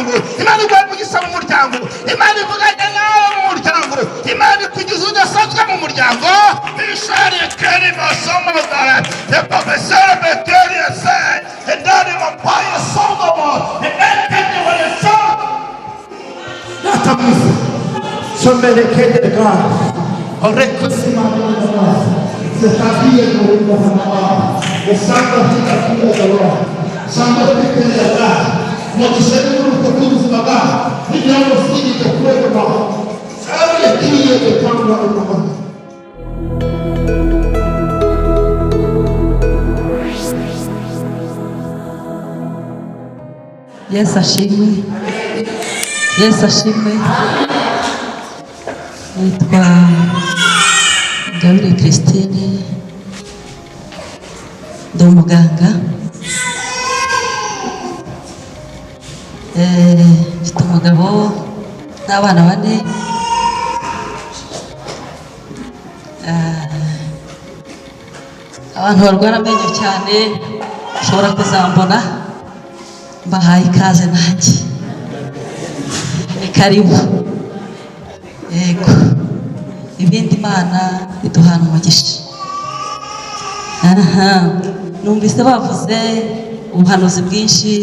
muryango. Imana iguhaye umugisha mu muryango. Imana ivuganye nawe mu muryango. Imana ikugize udasanzwe mu muryango. Ishari keri masomo dara epabesere beteri ese endani mapaye songomo enekene wale. Data mwiza, somerekedega orekosimaaaa. Yesu ashimwe, Yesu ashimwe. Nitwa Ingabire Christine, ndi umuganga. Mfite umugabo n'abana bane. Abantu barwara amenyo cyane ushobora kuzambona, mbahaye ikaze nanjye, ni karibu. Yego, ibindi Imana iduhana umugisha. Aha numvise bavuze ubuhanuzi bwinshi,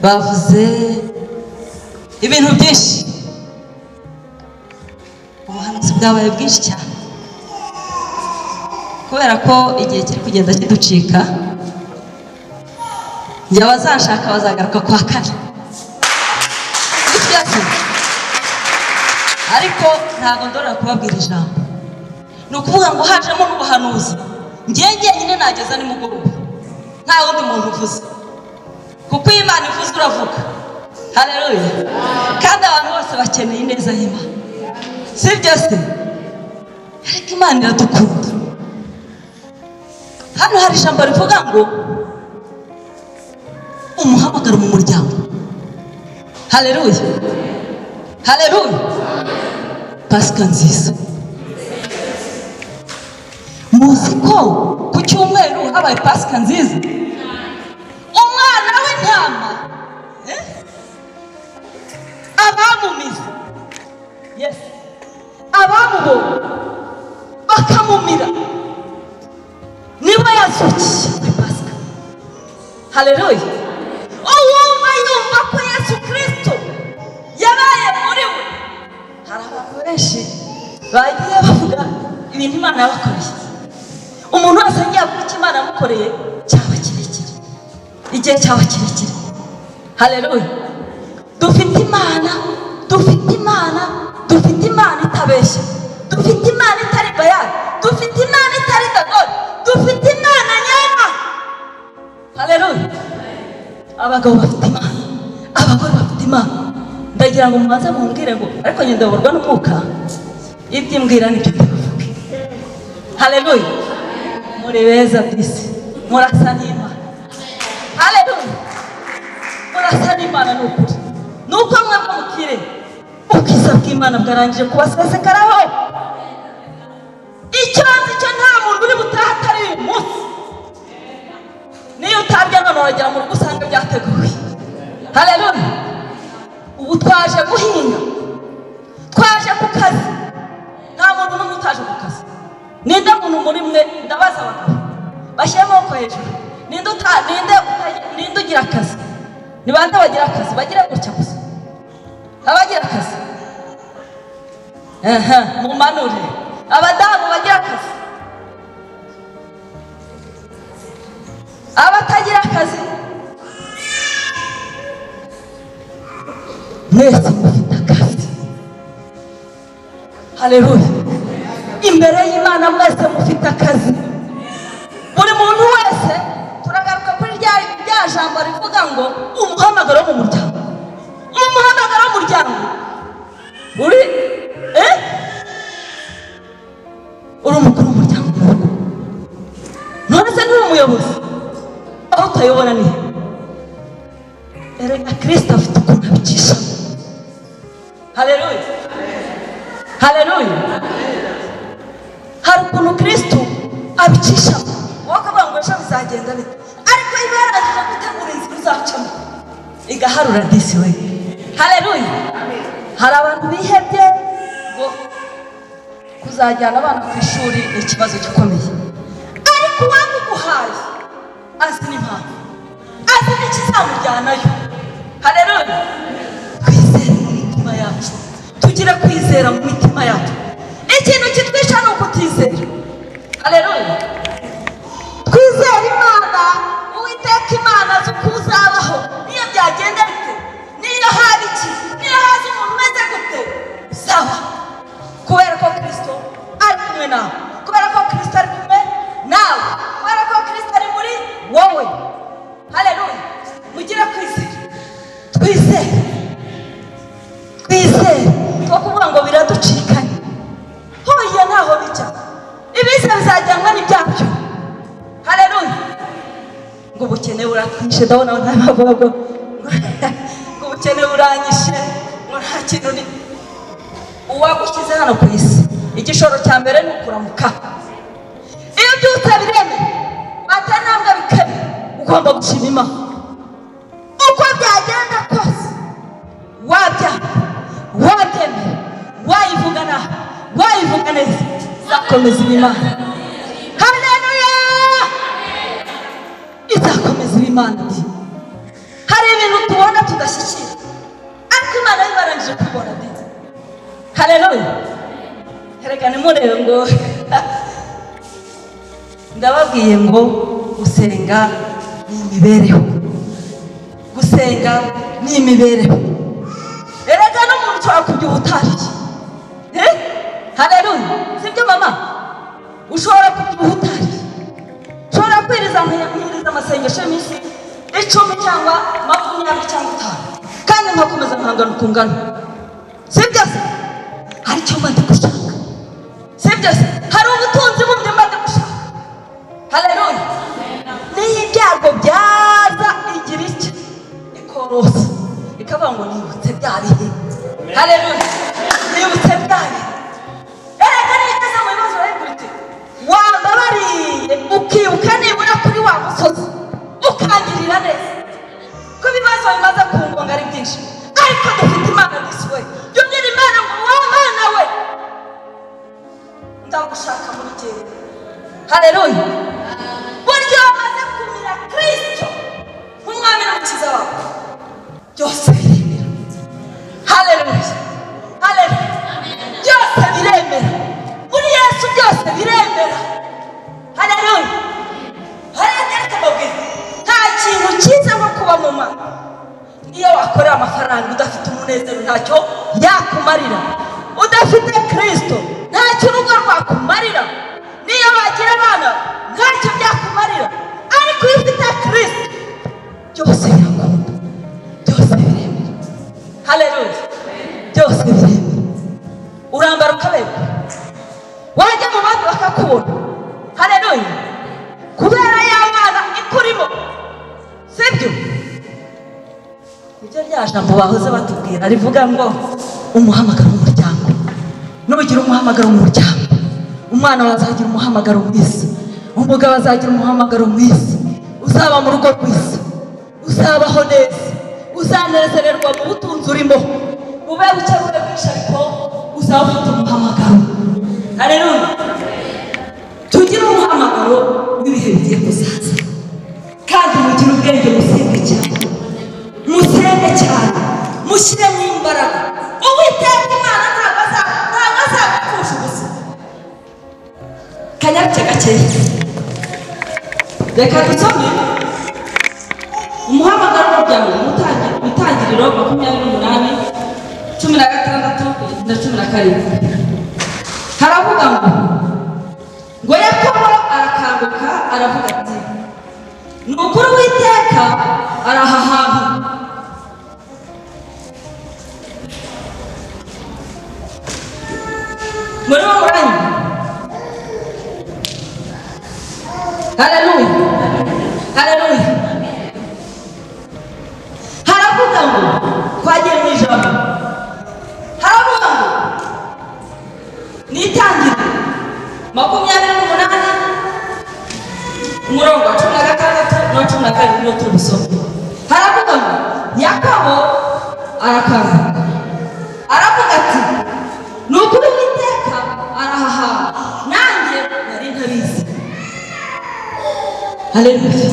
bavuze ibintu byinshi, ubuhanuzi bwabaye bwinshi cyane. Kubera ko igihe kiri kugenda kiducika, njye abazanshaka bazagaruka kwa kane. Nibyo se? Ariko ntabwo ndorera kubabwira ijambo. Ni ukuvuga ngo hajemo n'ubuhanuzi, njye njyenyine nageza nimugoroba nta wundi muntu uvuze, kuko iyo Imana ivuze uravuga. Haleluya! Kandi abantu bose bakeneye ineza y'Imana, si byo se? Ariko Imana iradukunda. Hano hari ijambo rivuga ngo umuhamagaro mu muryango. Haleluya, haleluya! Pasika nziza. Muzi ko ku cyumweru habaye Pasika nziza. Umwana w'intama, abamumize, yes, abamubonye bakamumira, niba yazukiye kuri Pasika. Haleluya! Uwumva yumva ko Yesu Kirisito yabaye muri we. Hari abantu benshi bagiye bavuga ibintu Imana yabakoreye. Umuntu wese agiye avuga icyo Imana yamukoreye, cyaba kirekire, igihe cyaba kirekire. Haleluya! Dufite Imana, dufite Imana, dufite Imana itabeshya, dufite Imana itari Bayali, dufite Imana itari Dagoni, dufite Imana nyema. Haleluya! Abagabo bafite Imana, abagore bafite Imana. Ndagira ngo mubanze mumbwire ngo ariko njye ndayoborwa n'umwuka, ibyo imbwira nibyo ndibuvuge. Haleluya! Muri beza disi, murasa n'Imana. Haleluya! Murasa n'Imana, ni ukuri. Ni uko mwebwe mukire ubwiza bw'Imana bwarangije kubasesekaraho. Icyo nzi cyo, nta muntu uri butahe atari uyu munsi. Niyo utarya none, uragera mu rugo usanga byateguwe. Haleluya! Ubu twaje guhinga, twaje ku kazi, nta muntu n'umwe utaje ku kazi. Ninde muntu muri mwe, ndabaza abagabo bashyire amaboko hejuru, ninde ugira akazi? Ni bande bagira akazi? Bagira gutya gusa, abagira akazi. Aha mumanure. Abadamu bagira akazi, abatagira akazi, mwese mufite akazi. Haleluya! Imbere y'Imana mwese mufite akazi, buri muntu wese. Turagaruka kuri rya jambo rivuga ngo umuhamagaro wo mu muryango. Umuhamagaro w'umuryango uri uri umukuru w'umuryango mu rugo. None se nturi umuyobozi? Aho utayobora ni he? Erega Kirisito afite ukuntu abicishamo. Haleluya, haleluya! Hari ukuntu Kirisito abicishamo, wowe ukavuga ngo ejo bizagenda bite, ariko iba yarangije gutegura inzira uzacamo, igaharura disi we. Haleluya. Hari abantu bihebye ngo kuzajyana abana ku ishuri ni ikibazo gikomeye, ariko uwamuguhaye azi n'impamvu, azi n'ikizamujyanayo. Haleluya. Twizere mu mitima yacu, tugire kwizera mu mitima yacu. Ikintu kitwica ni ukutizera. Haleluya. Twizere Imana, Uwiteka Imana azi uko uzabaho, niyo byagenda bite, niyo haba iki, niyo haza umuntu umeze gute, uzaba, kubera ko Kirisito ari kumwe nawe, kubera ko Kirisito ari kumwe nawe, kubera ko Kirisito ari muri wowe. Haleluya. Mugire kwizera, twizere, twizere. Two kuvuga ngo biraducikanye, hoya ntaho bijya, ibiza bizajyanwa n'ibyabyo. Haleluya. Ngo ubukene buratwishe, ndabona bavuga ngo ubukene buranyishe, ngo nta kintu ni uwagushyize hano ku isi. Igishoro cya mbere ni ukuramuka. Iyo byutse biremera, watera intambwe bikemera, ugomba gushima Imana uko byagenda kose. Wabyanga, wabyemera, wayivuga nabi, wayivuga neza, izakomeza Imana. Haleluya. Izakomeza Imana. Di hari ibintu tubona tudashyikira, ariko Imana yo ibarangije kubibona ndetse. Haleluya. Reka nimurebe ngo ndababwiye ngo gusenga ni imibereho, gusenga ni imibereho. Erega n'umuntu ushobora kubyibuha utariye. Haleluya. Sibyo mama? Ushobora kubyibuha utariye, ushobora kwiriza nkiriza amasengesho y'iminsi 10 cyangwa 20 cyangwa 5, kandi nkakomeza nkangana uko ungana. Sibyo se? Hari icyo mba ndi gushaka. Sibyo se? Hari ubutunzi bundi mba ndi gushaka. Haleluya. Niyo ibyago byaza, igira icyo ikorosa, ikavuga ngo nibutse bya bihe. Haleluya. Nibutse bya bihe. Erega niyo ugeze mu bibazo urayibwira uti wambabariye, ukibuka nibura kuri wa musozi, ukangirira neza, ko ibibazo bimaze kungonga ari byinshi, ariko dufite Imana disi we. Jya ubwira Imana ngo wa Mana we, ndagushaka muri jyewe. Haleluya. Burya wamaze kumira Kirisito nk'umwami n'umukiza wawe, byose biremera. Haleluya. Haleluya. Byose biremera muri Yesu, byose biremera. Haleluya. Haleluya. Reka mbabwire, nta kintu cyiza nko kuba mu Mana. Niyo wakorera amafaranga udafite umunezero, ntacyo yakumarira. Udafite Kirisito, ntacyo urugo rwakumarira. Niyo wagira abana, ntacyo byakumarira. Ariko iyo ufite Kirisito, byose birakunda, byose biremera. Haleluya. Byose biremera. Urambara ukaberwa, wajya mu bandi bakakubona. Haleluya. Kubera ya Mana ikurimo. Sibyo? Nibyo rya jambo bahoze batubwira rivuga ngo umuhamagaro w'umuryango. Nugira umuhamagaro mu muryango, umwana wawe azagira umuhamagaro mwiza, umugabo azagira umuhamagaro mwiza, uzaba mu rugo rwiza, uzabaho neza, uzanezererwa mu butunzi urimo, bube buke bube bwinshi, ariko uzaba ufite umuhamagaro. Haleluya. Tugire umuhamagaro w'ibihe bigiye kuzaza, kandi mugire ubwenge, musenge cyane, musenge cyane, mushyiremo imbaraga. Uwiteka Imana ntabwo azagupfusha ubusa. Kanyaruke gakeya, reka dusome umuhamagaro w'umuryango mu Itangiriro 28, 16 na 17. Haravuga ngo Yakobo arakanguka, aravuga ati ni ukuri Uwiteka ari aha hantu. Muri wo muranywa. Haleluya. Haleluya. Haravuga ngo twagiye mu ijambo. Haravuga ngo ni Itangiriro 28, umurongo wa 16 n'uwa 17 niwo turi busome. Haravuga ngo Yakobo arakanguka. Haleluya!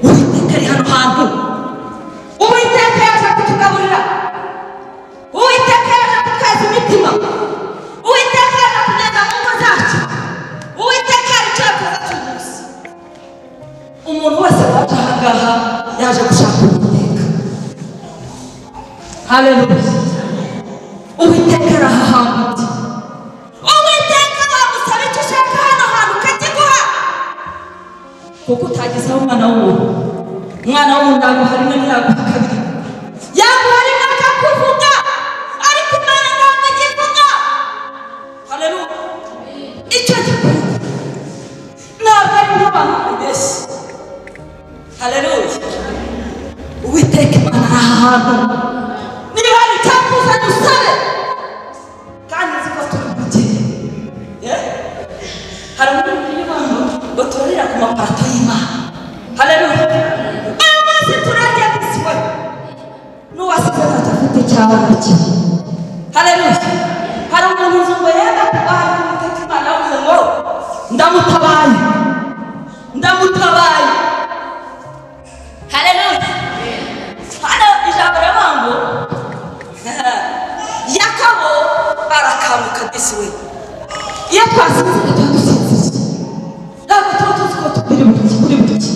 Uwiteka ari hano hantu. Uwiteka yaje kutugaburira, Uwiteka yaje kutweza imitima, Uwiteka yaje kugenda mu ngo zacu. Uwiteka hari icyo yakoze cy'umunsi. Umuntu wese waje aha ngaha yaje gushaka Uwiteka. Haleluya! Uwiteka ari aha hantu. Uwiteka wamusaba icyo ushaka hano hantu ukakiguha, kuko utagezeho umwana w'umuntu. Umwana w'umuntu yaguha rimwe, ntiyaguha kabiri. Yaguha rimwe akakuvuga, ariko Imana ntabwo igivuga. Haleluya! Icyo gikuru ntabwo ari nk'abantu babeshya. Haleluya! Uwiteka Imana ari aha hantu. Niba hari icyakuzanye, usabe. Kandi nzi ko turi bukire. Hari umuntu w'Imana ngo turarira ku mapato y'Imana. Haleluya! Uyu munsi turarya disiwe n'uwasize ntacyo afite cyangwa gake. Haleluya! Hari umuntu nzi ngo yenda kuba hari Uwiteka Imana yavuze ngo ndamutabaye, ndamutabaye. Haleluya! Hano ijambo riravuga ngo Yakobo arakanguka. Disiwe, iyo twasinziriye tuba dusinziriye, ntabwo tuba tuzi ko turi buki kuri buki.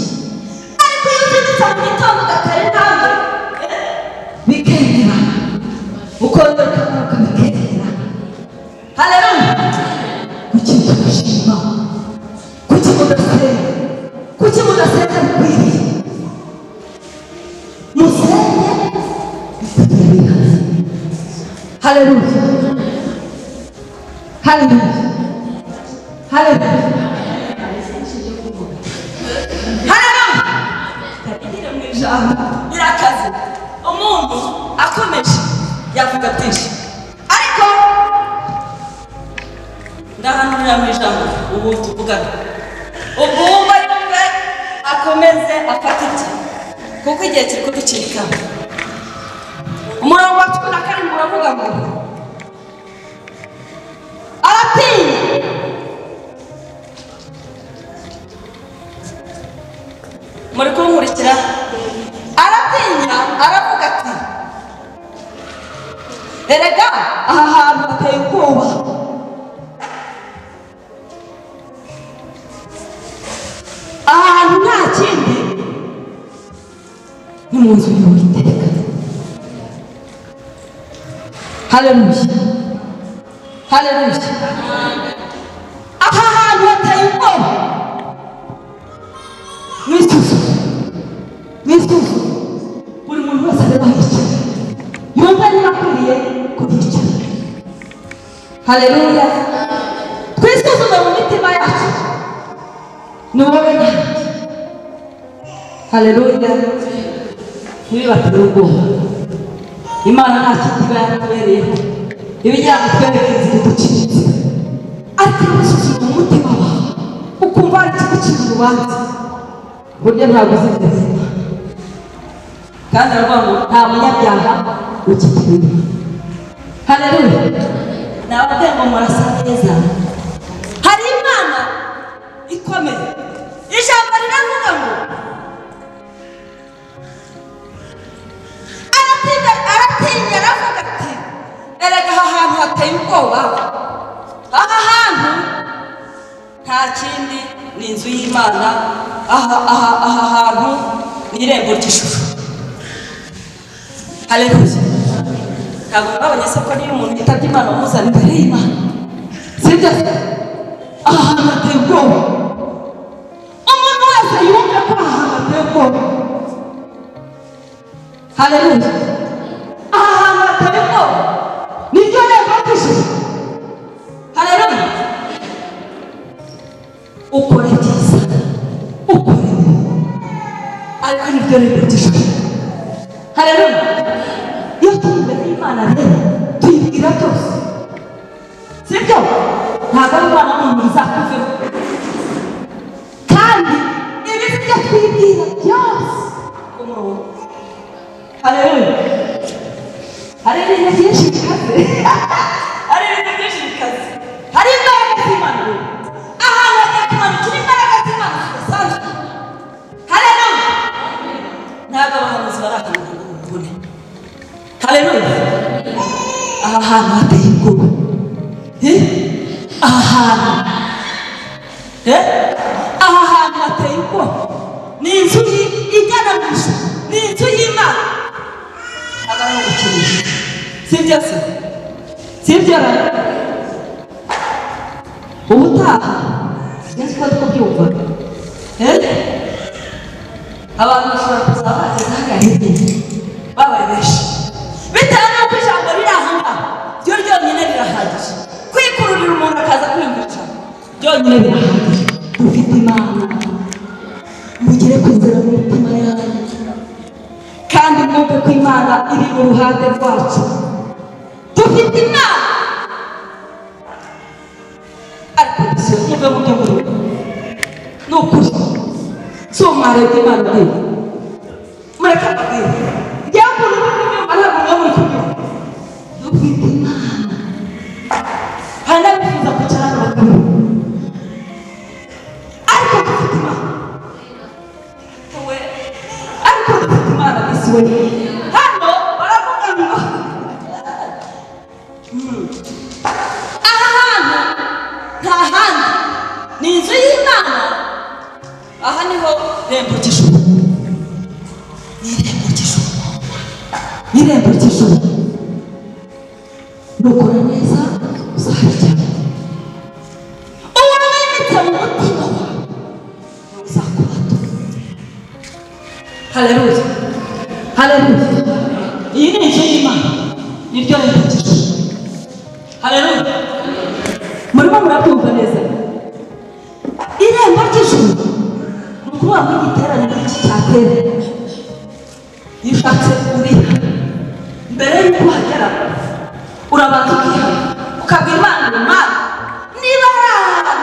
Ariko iyo uzindutse mu gitondo ugatera intambwe, bikemera, ukongera ukagaruka bikemera. Haleluya! Kuki tudashima? Kuki mudasenga? Kuki mudasenga bikwiriye? Musenge bikwiriye. Haleluya, haleluya, haleluya, haleluya! Igire mu ijambo irakaze. Umuntu akomeje yavuga byinshi, ariko ndahanurira mu ijambo. Ubu tuvugana, ubwo wumva yumve, akomeze afate ibye, kuko igihe kiri kuducika. Umurongo wa 17 uravuga ngo aratinya. Muri kunkurikira? Aratinya, aravuga ati: "Erega aha hantu hateye ubwoba, aha hantu nta kindi, ni mu nzu y'Uwiteka." Haleluya, haleluya! Aha hantu hateye ubwoba. Mwisuzume, mwisuzume. Buri muntu wese areba aho yicara, yumva niba akwiriye kuhicara. Haleluya! Twisuzume mu mitima yacu, ni wowe nanjye. Haleluya! Ntibibatere ubwoba. Imana nta kindi iba yaratubereyeho, iba igira ngo itwereke inzira, iducira inzira. Ariko iyo wisuzuma mu mutima wawe ukumva hari ikigucira urubanza, burya ntabwo uzi inzira z'Imana. Kandi aravuga ngo nta munyabyaha ukikiriho. Haleluya! Nababwiye ngo murasa neza. Hari Imana ikomeye. Ijambo riravuga ngo aratinya, aratinya, aravuga ati: "Erega aha hantu hateye ubwoba, aha hantu nta kindi, ni inzu y'Imana, aha hantu ni irembo ry'ijuru." Haleluya! Ntabwo mwabonye se ko niyo umuntu yitabye Imana bamuzana imbere y'Imana? Sibyo se? Aha hantu hateye ubwoba. Umuntu wese yumve ko aha hantu hateye ubwoba. Haleluya! Aha hantu hateye ubwoba, niryo rembo ry'ijuru. Haleluya! Ukore byiza, ukore bibi, ariko niryo rembo ry'ijuru. Haleluya! Iyo turi imbere y'Imana rero tuyibwira byose, sibyo? Ntabwo ari umwana w'umuntu bizakuveho. Kandi ibi byo twibwira byose ku murongo. Haleluya! Hari ibintu byinshi bikaze, hari ibintu byinshi bikaze. Hari imbaraga z'Imana rero. Ahantu hagiye kumanukira imbaraga z'Imana zidasanzwe. Hantu hateye ubwoba. Aha hantu, aha hantu hateye ubwoba. Ni inzu igana mu ijuru, ni inzu y'Imana, ntabwo ari aho gukinisha. Sibyo se? Sibyo ra? Ubutaha sinzi ko ari kubyumva. Abantu bashobora kuzaba bageze hariya hirya babaye benshi, bitewe n'uko ijambo riri aha ngaha ryo ryonyine rirahagije kwikururira umuntu akaza kwiyumva ijambo ryonyine birahagije. Dufite Imana. Mugire kwizera mu mitima yanyu kandi mwumve ko Imana iri mu ruhande rwacu. Dufite Imana, ariko si muve mu byo muri. Ni ukuri, si mwarebye Imana ubwira. Mureke mbabwire, njyewe ukuntu ndi kubyumva, ntabwo muba muri kubyumva. Dufite Imana. Hari n'abifuza kwicara hano bakabibona, ariko dufite Imana we, ariko dufite Imana bisi we. Hano baravuga ngo aha hantu nta handi, ni inzu y'Imana. Aha niho rembo ry'ijuru, ni irembo ry'ijuru, ni irembo ry'ijuru. Nukora neza uzarya, uwo wimitse mu mutima wawe uzakubato. Haleluya, haleluya! Iyi ni inzu y'Imana, niryo rembo ry'ijuru. Haleluya! Murimo murabyumva neza? Irembo ry'ijuru ni ukuvuga ngo igiterane nk'iki cyatera, iyo ushatse uriha. Mbere y'uko uhagera urabanza ukihana, ukabwira Imana ngo: "Mana, niba hari ahantu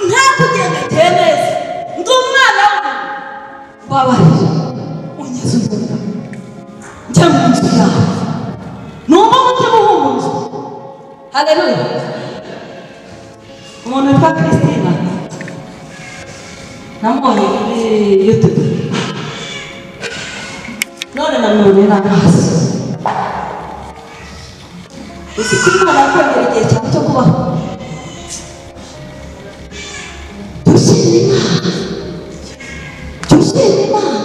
ntakugendekeye neza, ndi umwana w'umuntu, mbabarira ungeze umuriro njya mu nzu yawe, numva umutima uhumurizwa." Haleluya! Umuntu witwa Christina namubonye kuri YouTube, none namubonye n'amaso. Uzi ko Imana yakongera igihe cyawe cyo kubaho? Dushima Imana, dushima Imana.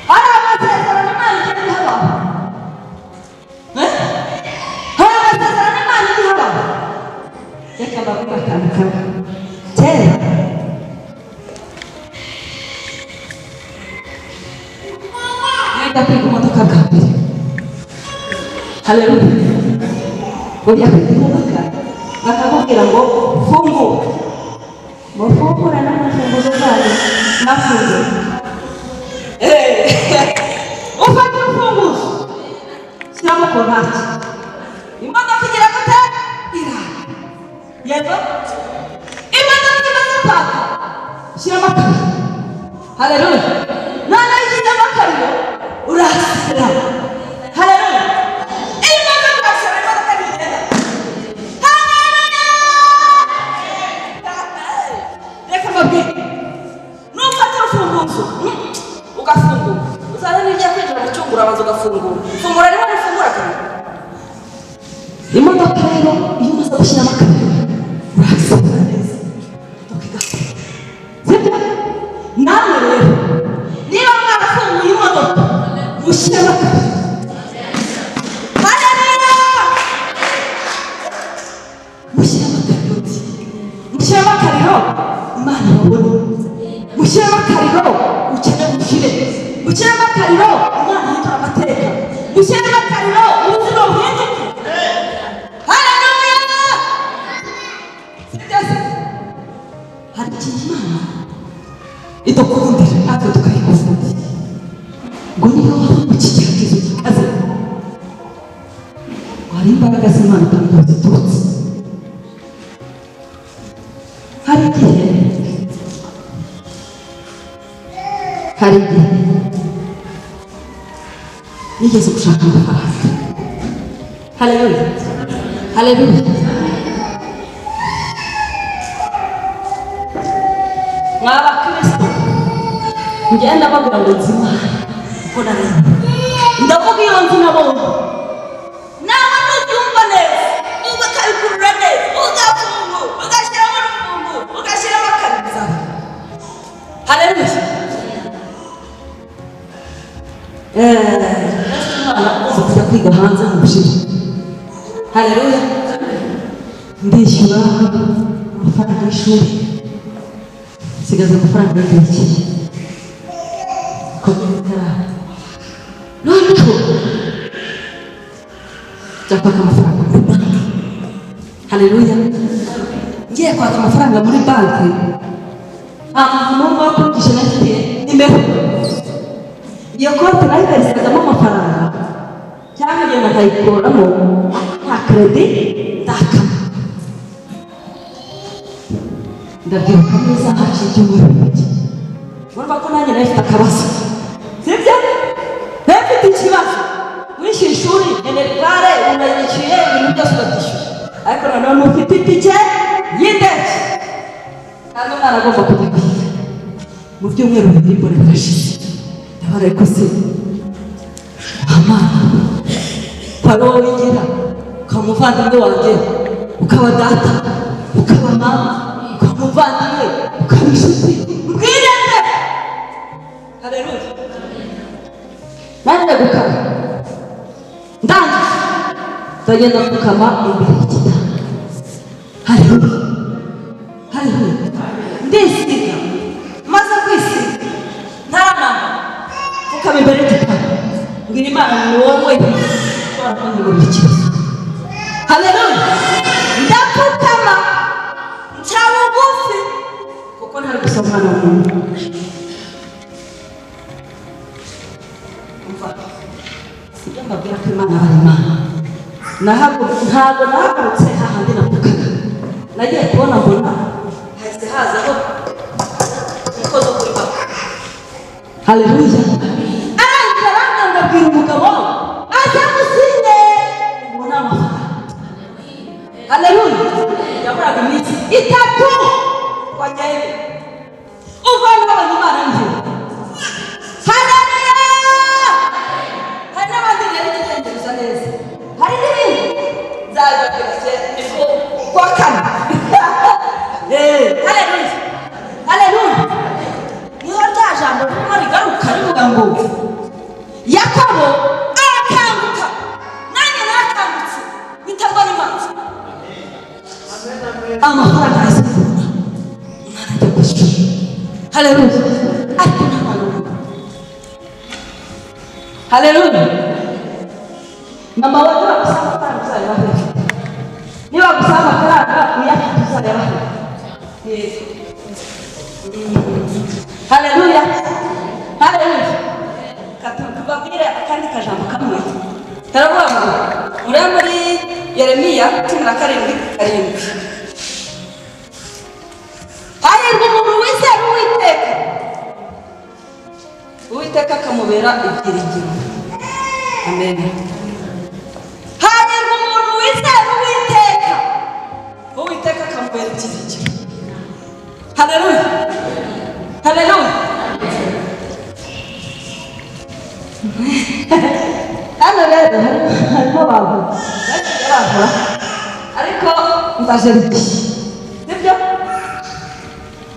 Hari amasezerano Imana igenda iha abantu. Eh? Hari amasezerano Imana ijya iha abantu. Reka mbabwire akantu kamwe. Kera iyo ujya kwiga imodoka bwa mbere, haleluya, ujya kwiga imodoka bakakubwira ngo fungura, mufungure n'amafunguzo zanyu mwafunguye. Ufata urufunguzo, shyiramo contact, imodoka igira gute? Iraka. Yego, imodoka imaze kwaka, shyiramo akariro. Haleluya! Noneho iyo ushyizemo akariro urasira. Haleluya! Iyo umaze kwasira, imodoka ntigenda. Haleluya! Reka mbabwire, nufata urufunguzo ugafungura, uzaza n'iyo kwinjira mu cyumba urabanza ugafungura. Fungura rimwe, nifungura kabiri. Imodoka rero, iyo umaze gushyiramo akariro urasira neza, imodoka igakora. Sibyo? Namwe rero, niba mwarafunguye imodoka, mushyiremo akariro. Haleluya! Mushyiremo akariro, mushyiremo akariro, Imana babone. Mushyiremo akariro, ukene bushire. Mushyiremo akariro, Imana ihindura amateka. Mushyiremo akariro, ubuzima buhinduke. Haleluya! Sibyo se? Hari ikintu Imana idukundira natwe tukayikundira, ngo niyo waba mu kigeragezo gikaze, ngo hari imbaraga z'Imana utamenya aho ziturutse. Hari igihe nigeze gushaka amafaranga. Haleluya, haleluya! Mwa bakristo, ngenda mbabwira ngo nzi Imana kuko naremye. Ndavuga iyo nzi nabonye. neza, ugafungura, ugashyiramo urufunguzo, ugashyiramo akariza. Haleluya! Umwana ugomba kujya kwiga hanze mu Bushinwa. Haleluya! Ndishyura amafaranga y'ishuri, nsigaza amafaranga y'igihe covid itaraba. Noneho njya kwaka amafaranga muri banki. Haleluya! Ngiye kwaka amafaranga muri banki, nta muntu n'umwe wakurikije nafite nimero. Iyo konti nayibarizagamo amafaranga, cyangwa ngenda nkayikuramo, nta crédit ndakama. Ndabyibuka neza, haciye ibyumweru 2. Urumva ko nanjye nari mfite akabazo, sibyo? Nari mfite ikibazo. Wishyuye ishuri, minerval urayishyuye, ibintu byose urabyishyuye, ariko noneho ntufite itike y'indege kandi umwana agomba kujya kwiga. Mu byumweru 2 mbona birashize. Ndabona, ariko se amana kwa wowe wigira, ukaba umuvandimwe wanjye, ukaba data, ukaba mama, ukaba umuvandimwe, ukaba inshuti, mbwirende. Haleluya! Nanjye gukama, ndangije ndagenda mfukama imbere y'igitanda. Haleluya, haleluya! Ndisiga, maze kwisiga ntaranamba, mfukama imbere y'igitanda, mbwira Imana: "Ni wowe ushobora kunkemurira ikibazo." Haleluya! Ndapfukama, nca bugufi, kuko ntari gusa umwana w'umuntu. Umva, sibyo mbabwira ko Imana ari Imana? Ntabwo nahagurutse hahandi napfukaga. Nagiye kubona mbona hahise hazaho umukozi wo kuri banki. Haleluya! Arangira arambwira ngo abwira umugabo aza gusinye ngo ni amafaranga. Haleluya! Yaburaga iminsi 3 wagende. Uva n'abonye Imana nijoro. Haleluya! Hari n'abandi rero igitekerezo neza, hari n'ibindi nzabibabwira kera, niko kwa kane. Haleluya, haleluya! Niho rya jambo ririmo rigaruka rivuga ngo Yakobo arakanguka. Nanjye narakangutse, biterwa n'Imana. Amafaranga arasubira, umwana ajya ku ishuri. Haleluya! Ariko nta mwana w'umuntu. Haleluya! Mama wawe nibagusaba amafaranga uzayabahe, niba gusaba amafaranga uyafite uzayabahe. Yego. Haleluya, haleluya! Tubabwire akandi kajambo kamwe. Karavuga ngo murebe muri Yeremiya 17:7: "Hahirwa umuntu wizera Uwiteka, Uwiteka akamubera ibyiringiro." Amen. Hahirwa umuntu wizera Uwiteka, Uwiteka akamubera ibyiringiro. Haleluya, haleluya! Hano rero harimo abantu bagiye bakora, ariko ndajerukiye, sibyo?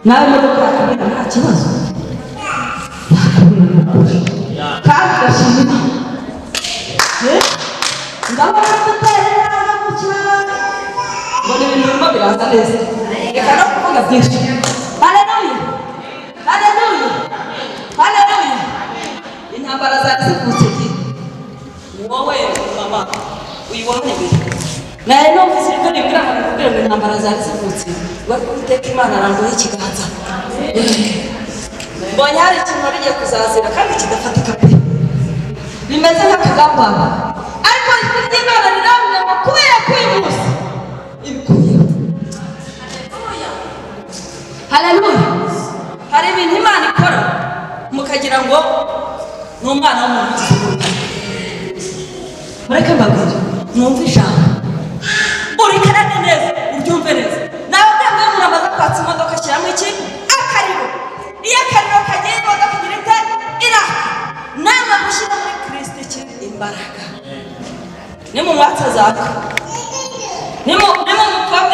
Nawe imodoka yakubwira nta kibazo, yakubwira ni ukuri kandi ugashima Imana. Ndabona dutera intambwe gutya, mbona ibintu birimo biraza neza. Reka no kuvuga byinshi. Haleluya, haleluya, haleluya! Intambara zari zivutse ebyiri. Wowe mama uyibonye mbere, nawe numvise ijwi rimbwira ngo nakubwire ngo intambara zari zivutse, we Uwiteka Imana arambuye ikiganza. Mbonye hari ikintu wari ugiye kuzazira kandi kidafatika pe, bimeze nk'akagambane, ariko ijwi ry'Imana rirambwira ngo kubera ko uyu munsi ibikuyeho. Haleluya! Hari ibintu Imana ikora mukagira ngo ni umwana w'umuntu ugize. Mureke mbabwire, mwumve ijambo, urikarage neza, uryumve neza. Nawe ubwo iyo umuntu amaze kwatsa imodoka ashyiramo iki? Akariro. Iyo akariro kagiye, imodoka igira ite? Iraka. Namwe gushyira muri Kirisito iki? Imbaraga. Nimumwatsa zaka, nimumukomeza.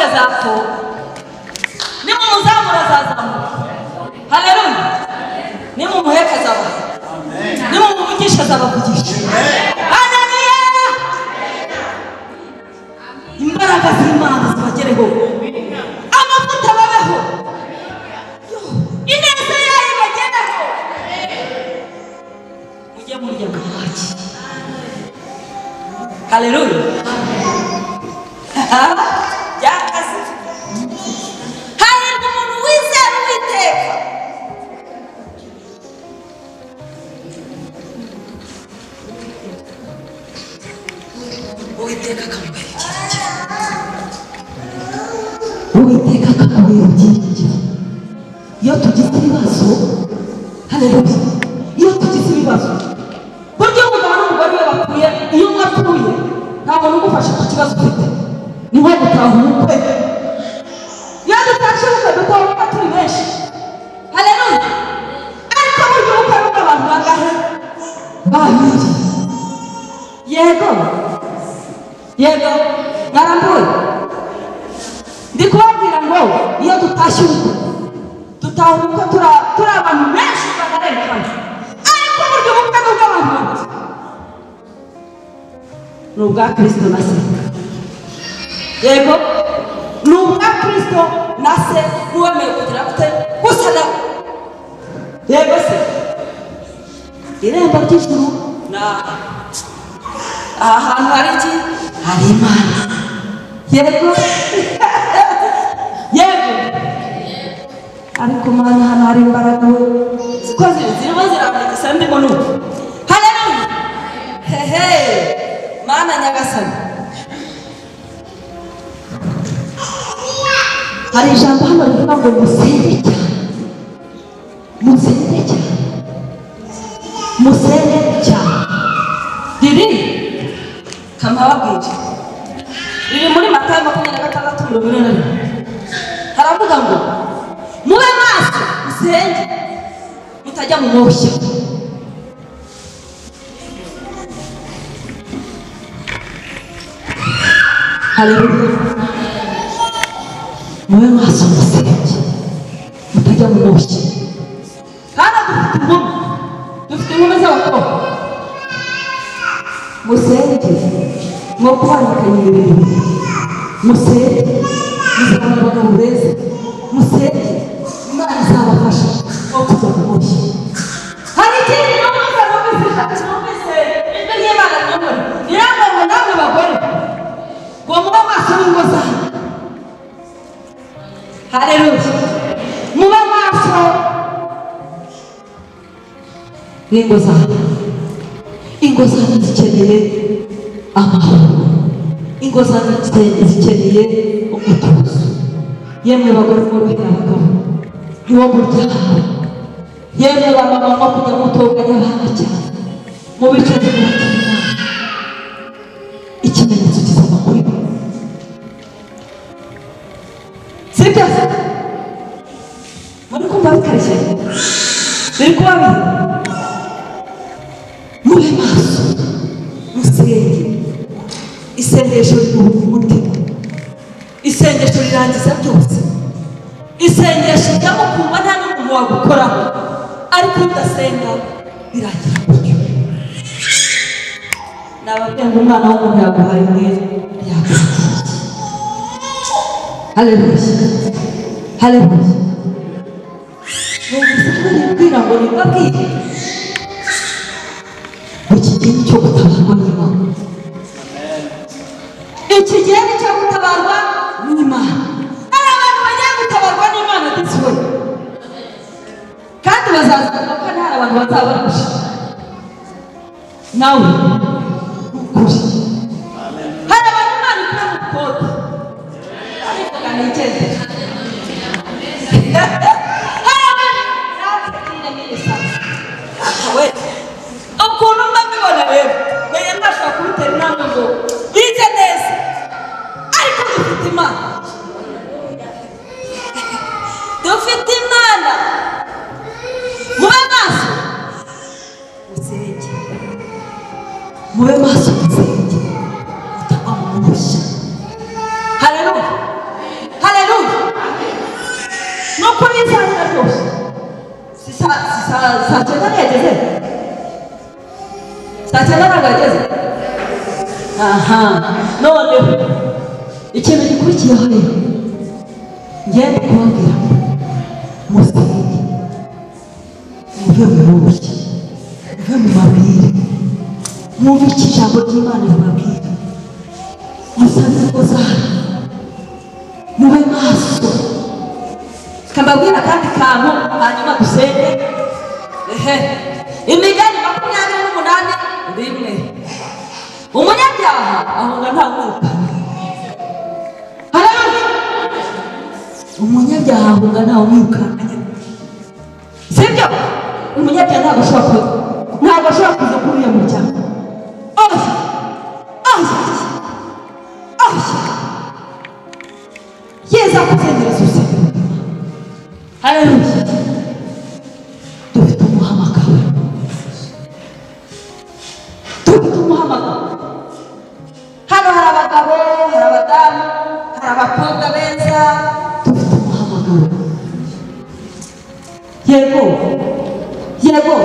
Umugisha. Haleluya! Imbaraga z'Imana zibagereho, amavuta babeho, ineza yayo ibagereho. Mujye murya muhage. Haleluya! Byakaze. Hahirwa umuntu wizera Uwiteka. Uwiteka akamubera ibyiringiro. Uwiteka akamubera ibyiringiro. Iyo tugize ibibazo, haleluya, iyo tugize ibibazo, burya umugabo n'umugore iyo bapfuye, iyo umwe apfuye nta muntu ugufasha ku kibazo ufite, ni nko gutaha ubukwe. Iyo dutashye ubukwe, dutaha ubukwe turi benshi. Haleluya! Ariko burya ubukwe ni ubw'abantu bangahe? Babiri. Yego, yego, mwarambuye. Ndi kubabwira ngo iyo dutashye ubukwe, dutaha ubukwe turi abantu benshi banarerekana, ariko burya ubukwe ni ubw'abantu babiri, ni ubwa Kristo na Se. Yego, ni ubwa Kristo na Se n'uwemeye kugira gute? Gusa nawe. Yego se, irembo ry'ijuru ni aha. Aha hantu hari iki? Hari Imana. Yego, yego. Ariko Mana, hano hari imbaraga we, ziko zirimo zirambika ndimo n'ubu. Haleluya! Hehe, Mana nyagasani. Hari ijambo hano rivuga ngo musenge cyane, musenge cyane, musenge cyane. Riri kamababwira, riri muri Matayo 26:41. Haravuga ngo mube maso, musenge, mutajya mu moshya. Haleluya! Mube maso, musenge, mutajya mu moshya. Hano dufite inkumi, dufite inkumi z'abakobwa. Musenge mwo kubangikanya ibintu, musenge muzabona abagabo beza, musenge Imana izabafasha nko kujya mu moshya. Hari ikindi numvise ijwi ry'Imana rinyobora, rirambwira ngo namwe bagore ngo mube maso n'ingo zanyu. Haleluya! Mube maso n'ingo zanyu. Ingo zanyu zikeneye amahoro, ingo zanyu zikeneye umutuzo. Yemwe bagore, mworohera abagabo, niwo muryango. Yemwe bamama, mwo kujya mutonganya abana cyane, mubicaze mubakira inama, ikimenyetso kizava kuri bo. Sibyo se? Muri kumva bikarishye, biri kuba bibi. Mube maso, musenge. Isengesho riruhura umutima, isengesho rirangiza byose. Isengesho ujyamo ukumva nta n'umuntu wagukoraho, ariko iyo udasenga birangira gutyo. Nababwiye ngo umwana w'umuntu yaguhaye umwere, yaguhaye. Haleluya, haleluya! Numvise ijwi rimbwira ngo nimbabwire ngo iki gihe ni cyo gutabarwa n'Imana. Iki gihe ni cyo gutabarwa n'Imana. Hari abantu bagiye gutabarwa n'Imana this way, kandi bazaza kuko hari abantu bazaba barusha nawe. Ni ukuri, hari abantu Imana ikura mu bukode. Arivuga nigendera. Hari abantu natwe nyine sasa we ukuntu mba mbibona rero, menya ntashobora kubitera intambwe ngo bize neza, ariko dufite Imana, dufite Imana. Mube maso, musenge. Mube maso, musenge, mutagwa mu moshya. Haleluya, haleluya! Ni ukuri isaha iraryoshye. Si saa 9 ntiyageze? Saa cyenda ntabwo yageze. Aha, noneho ikintu gikurikiyeho rero ngende kubabwira ngo musenge, muve mu buki, muve mu mabwire, mwumve icyo ijambo ry'Imana ribabwira, musabe ingo zanyu, mube maso. Kambabwira akandi kantu hanyuma dusenge. Ehe, Imigani 28:1: umunyabyaha ahunga nta mwuka. Haleluya! Umunyabyaha ahunga nta umwirukankanye, sibyo? Umunyabyaha ntabwo ashobora kuza kuri uriya muryango. Oya, oya, oya! Yeza kuzengereza urusengero rw'Imana. Haleluya! Dufite umuhamagaro, dufite umuhamagaro. Hano hari abagabo, hari abadamu, hari abakobwa beza. Dufite umuhamagaro. Yego, yego,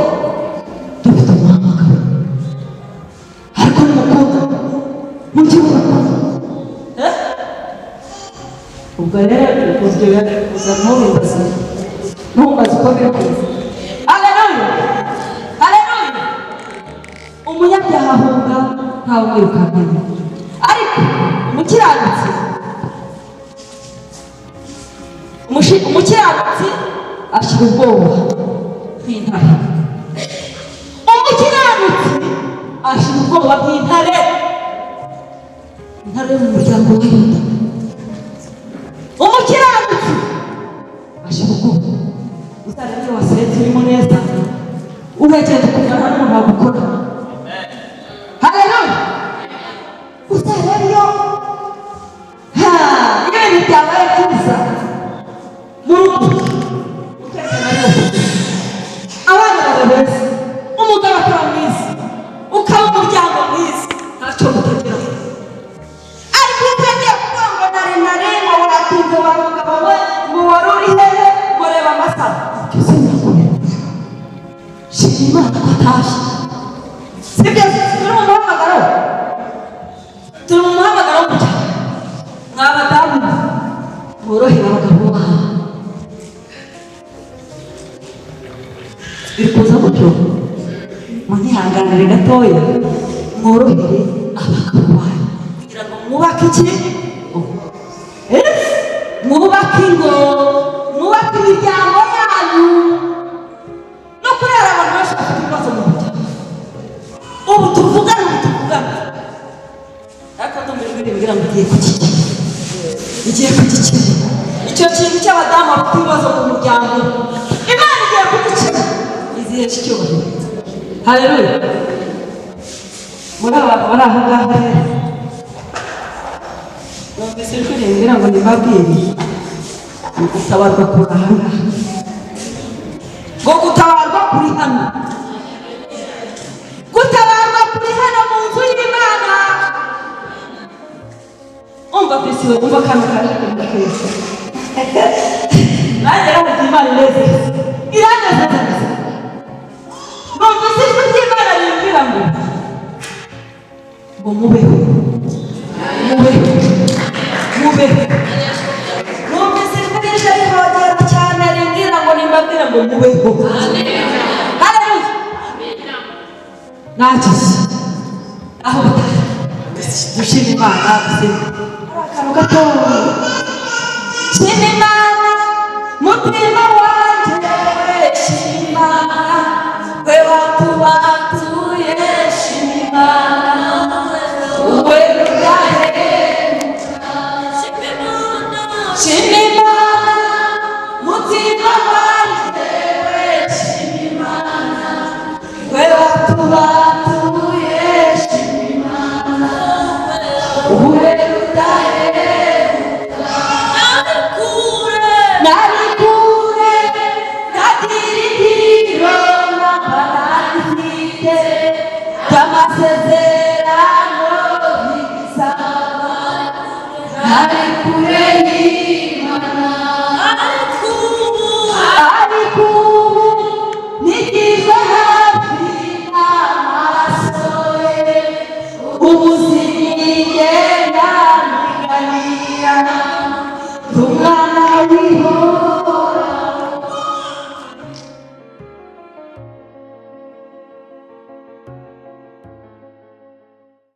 dufite umuhamagaro, ariko nimukunda mujye mukunda. Eh? Ubwo rero ibyo uza ntubibaze, ntumbaze uko biri kuza. Haleluya, haleluya! Umunyabyaha ahunga ntawe umwirukankanye, ariko umukiranutsi ashyira ubwoba nk'intare. Umukiranutsi ashyira ubwoba nk'intare, intare yo mu muryango wa Yuda. Umukiranutsi ashyira ubwoba. Uzarebe iyo wasenze urimo neza, uragenda ukumva nta n'umuntu wagukora. Haleluya! Uzarebe iyo ibintu byabaye byiza mu rugo, umutekano ari wose, abana baba beza, umugabo akaba mwiza, ukaba umuryango mwiza, ntacyo mutageraho. Ariko iyo utangiye kuvuga ngo nari nari ngo watinze, wa mugabo we, ngo wari uri hehe, ngo reba amasaha, ibyo sinakubera. Shima Imana ko atashye, sibyo? Turi mu muhamagaro, turi mu muhamagaro w'umuryango. Mwa badamu, mworohere abagabo babo. Biri kuza gutyo, munyihanganire gatoya. Mworohere abagabo banyu kugira ngo mwubake iki? Eh? Mwubake ingo, mwubake imiryango yanyu. No kuri hari abantu benshi bafite ibibazo mu muryango ubu tuvugana, ubu tuvugana, ariko ndumva ijwi rimbwira ngo ugiye kugikemura, igiye kugikemura. Icyo kintu cy'abadamu bafite ibibazo mu muryango, Imana igiye kugikemura, izihesha icyubahiro. Haleluya! Muri aba bari aho ngaho rero, numvise ijwi rimbwira ngo nibabwire ni gutabarwa kuri aha ngaha, ngo gutabarwa kuri hano, gutabarwa kuri hano mu nzu y'Imana. Umva ku isi we, umva akantu kaje keza keza. Nanjye rero Imana inezeza, iranezeza gusa. Numvise ijwi ry'Imana rimbwira ngo mubeho, mubeho, mubeho. Numvise ijwi rije rihogera cyane rimbwira ngo nimbabwire ngo mubeho. Haleluya! Nakize aho bataha. Dushima Imana, dusenga. Hari akantu gatoya. Shima Imana, mutima wanjye, shima Imana, we watubatuye, shima Imana, we udahemuka. Shima Imana, mutima wanjye, we shima Imana, we watubatuye, shima Imana, we udahemuka. Nari kure, ntagira namba nari mfite by'amasezerano y'ibisaba, nari kure.